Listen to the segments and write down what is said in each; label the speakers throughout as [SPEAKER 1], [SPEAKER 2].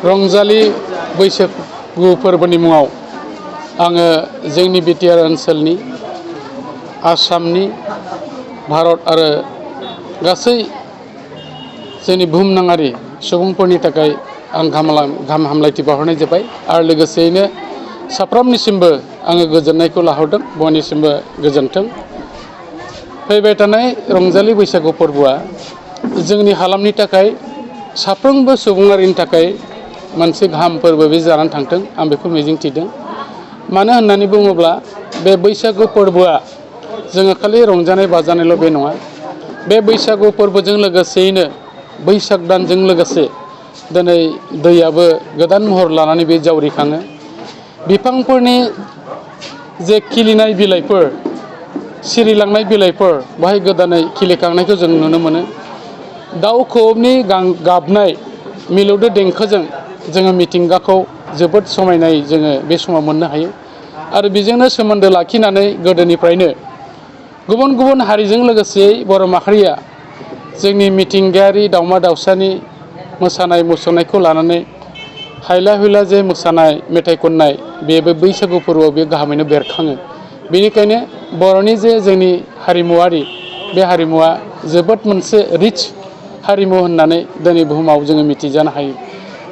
[SPEAKER 1] रंजालि बैसागु फोरबोनि मुङाव आङो जोंनि बिटिआर ओनसोलनि आसामनि भारत आरो गासै जोंनि बुहुमनाङारि सुबुंफोरनि थाखाय आं गाहाम हामलायथि बावहरनाय जाबाय आरो लोगोसेयैनो साफ्रोमनिसिमबो आङो गोजोननायखौ लाहरदों। बयनिसिमबो गोजोन्थों। फैबाय थानाय रंजालि बैसागु फोरबोआ जोंनि हालामनि थाखाय साफ्रोमबो सुबुंआरिनि थाखाय मोनसे गाहाम फोरबो बे जानानै थांथों आं बेखौ मिजिंथिदों। मानो होननानै बुङोब्ला बे बैसागु फोरबोआ जोङो खालि रंजानाय बाजानायल' बे नङा। बे बैसागु फोरबोजों लोगोसेयैनो बैसाग दानजों लोगोसे दिनै दैयाबो गोदान महर लानानै बे जावरिखाङो। बिफांफोरनि जे खिलिनाय बिलाइफोर सिरिलांनाय बिलाइफोर बाहाय गोदानै खिलिखांनायखौ जों नुनो मोनो। दाउ खौवौनि गाबनाय मिलौदो देंखोजों जोङो मिथिंगाखौ जोबोद समायनाय जोङो बे समाव मोननो हायो। आरो बेजोंनो सोमोन्दो लाखिनानै गोदोनिफ्रायनो गुबुन गुबुन हारिजों लोगोसे बर' माहारिया जोंनि मिथिंगायारि दाउमा दाउसानि मोसानाय मुसुरनायखौ लानानै हायला हुइला जे मोसानाय मेथाइ खननाय बेबो बैसागु फोरबोआव बे गाहामैनो बेरखाङो। बेनिखायनो बर'नि जे जोंनि हारिमुवारि बे हारिमुवा जोबोद मोनसे रिच हारिमु होननानै दिनै बुहुमाव जोङो मिथिजानो हायो।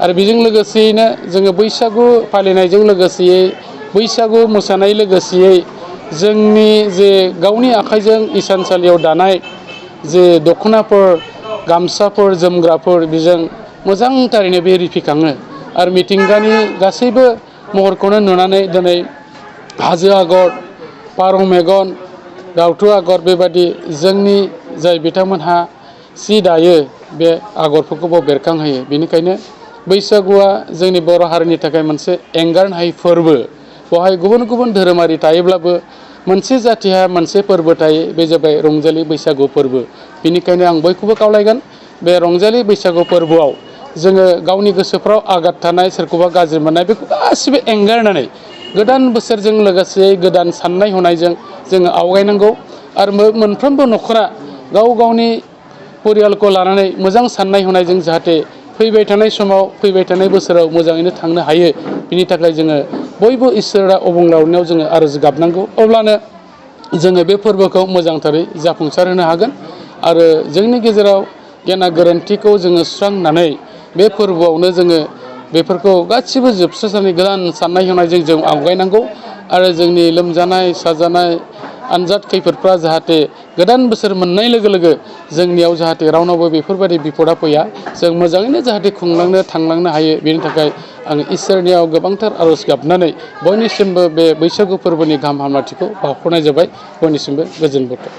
[SPEAKER 1] आरो बेजों लोगोसेयैनो जोङो बैसागु फालिनायजों लोगोसेयै बैसागु मोसानाय लोगोसेयै जोंनि जे गावनि आखाइजों इसानसालियाव दानाय जे दख'नाफोर गामसाफोर जोमग्राफोर बेजों मोजांथारैनो बे रिफिखाङो। आरो मिथिंगानि गासैबो महरखौनो नुनानै दिनै हाजो आगर फारौ मेगन दाउथु आगर बेबादि जोंनि जाय बिथांमोनहा सि दायो बे आगरफोरखौबो बेरखांहोयो। बेनिखायनो बैसागुआ जोंनि बर' हारिनि थाखाय मोनसे एंगारनो हायै फोरबो। बेवहाय गुबुन गुबुन धोरोमारि थायोब्लाबो मोनसे जाथिहा मोनसे फोरबो थायो, बे जाबाय रंजालि बैसागु फोरबो। बेनिखायनो आं बयखौबो खावलायगोन बे रंजालि बैसागु फोरबोआव जोङो गावनि गोसोफ्राव आघात थानाय सोरखौबा गाज्रि मोननाय बेखौ गासिबो एंगारनानै गोदान बोसोरजों लोगोसे गोदान साननाय हनायजों जोङो आवगायनांगौ। आरो मोनफ्रोमबो न'खरा गाव गावनि परियालखौ लानानै मोजां साननाय हनायजों जाहाथे फैबाय थानाय समाव फैबाय थानाय बोसोराव मोजाङैनो थांनो हायो। बिनि थाखाय जोङो बयबो इसोरा अबंलावरियाव जोङो आरज गाबनांगौ। अब्लानो जोङो बे फोरबोखौ मोजांथारै जाफुंसार होनो हागोन। आरो जोंनि गेजेराव गेना गोरोन्थिखौ जोङो सुस्रांनानै बे फोरबोआवनो जोङो बेफोरखौ गासिबो जोबस्रांनानै गोदान साननाय हनायजों जों आवगायनांगौ। आरो जोंनि लोमजानाय साजानाय आनजाद खैफोदफ्रा जाहाथे गोदान बोसोर मोननाय लोगो लोगो जोंनियाव जाहाथे रावनावबो बेफोरबायदि बिपदा फैया, जों मोजाङैनो जाहाथे खुंलांनो थांलांनो हायो। बेनि थाखाय आं इसोरनियाव गोबांथार आरज गाबनानै बयनिसिमबो बे बैसागु फोरबोनि गाहाम हामलायथिखौ बावहरनाय जाबाय। बयनिसिमबो गोजोन बोथोर।